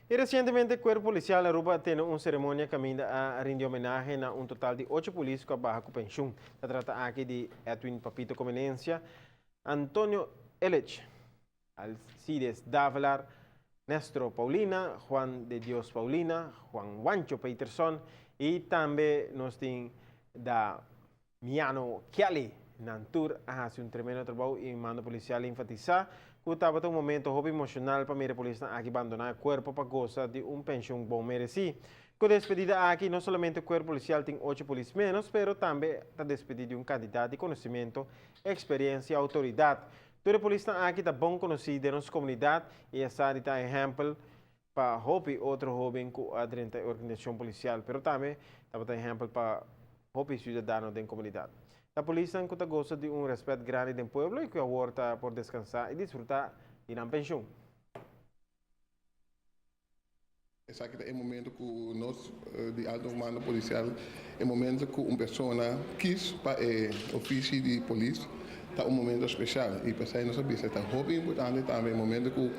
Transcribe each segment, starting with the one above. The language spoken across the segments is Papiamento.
Y recientemente Cuerpo Policial Aruba a tene un ceremonia caminda a rindi homenahe na un total di ocho polis cu a baha cu pensioen. Ta trata aki di Edwin Papito Comenencia, Antonio Elech, Alcides Davelaar, Nestro Paulina, Juan de Dios Paulina, Juan Wancho Peterson y tambe nos tin Damiano Kelly. Nan tur a haci un tremendo trabou y mando policial a enfatisa cu tabata un momento hopi emocional pa mira polisnan aki bandona e cuerpo pa goza di un pensioen bon mereci. Cu despedida aki, no solamente cuerpo policial tin ocho polis menos, pero tambe ta despedi di un cantidad di conocimento, experiencia y autoridad. Tur e polisnan aki ta bon conoci den nos comunidad y esaki ta ehempel pa hopi otro hoben cu a drenta e organisacion policial, pero tambe tabata ehempel pa hopi ciudadano den comunidad. Ta polisnan cu ta goza di un respet grandi den pueblo y cu awor ta por descansa y disfruta di nan pensioen. Esaki ta e momento cu nos di Alto Comando Policial, e momento cu un persona kies pa e ofici di polis ta un momento special y pesey nos a bisa ta hopi importante tambe e momento cu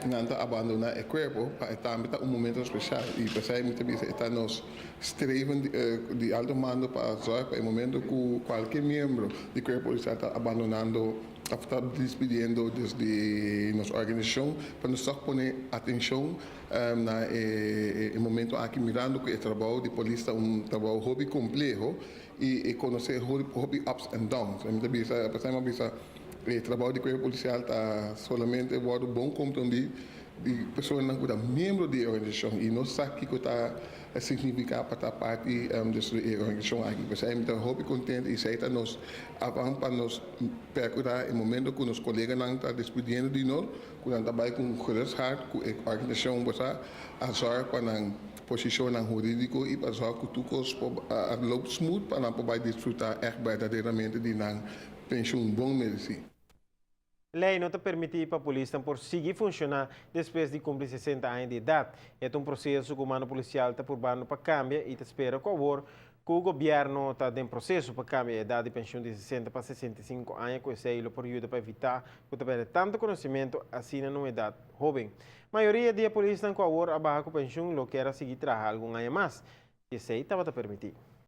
nan ta abandona e cuerpo pa e tambe ta un momento special y pesey mi ta bisa e ta nos streven di Alto Mando pa zorg pa e momento cu cualkier miembro di cuerpo policial ta abandonando of ta despidiendo desde nos organisacion pa nos toch pone atencion na e momento aki, mirando cu e trabou di polis ta un trabou hopi compleho y e conoce hopi ups and downs. Mi ta bisa, pasai mi a bisa, e trabou di cuerpo policial ta solamente wordo bon comprendi di personanan cu ta miembro di e organisacion y no sa kico ta significa pa ta parti di e organisacion aki. Pesai mi ta hopi contento y esey ta nos afan pa nos percura e momento cu nos coleganan ta despidiendo di nos, cu nan ta bay cu un gerust hart cu e organisacion bo sa a zorg pa nan posicionnan huridico y pa zorg cu tur cos por a loop smooth pa nan por bay disfruta echt berdaderamente di nan pensioen bon mereci. Ley no ta permiti pa polisnan por sigui funciona despues di cumpli 60 aña di edad. E ta un proceso cu mando policial ta purbando pa cambia y ta spera cu awor cu gobierno ta den proceso pa cambia e edad di pensioen di 60 pa 65 aña, cu esey lo por yuda pa evita cu ta perde tanto conocimento asina na un edad hoben. Mayoria di e polisnan cu awor a baha cu pensioen lo kier a sigui traha algun aña mas, si esey tabata permiti.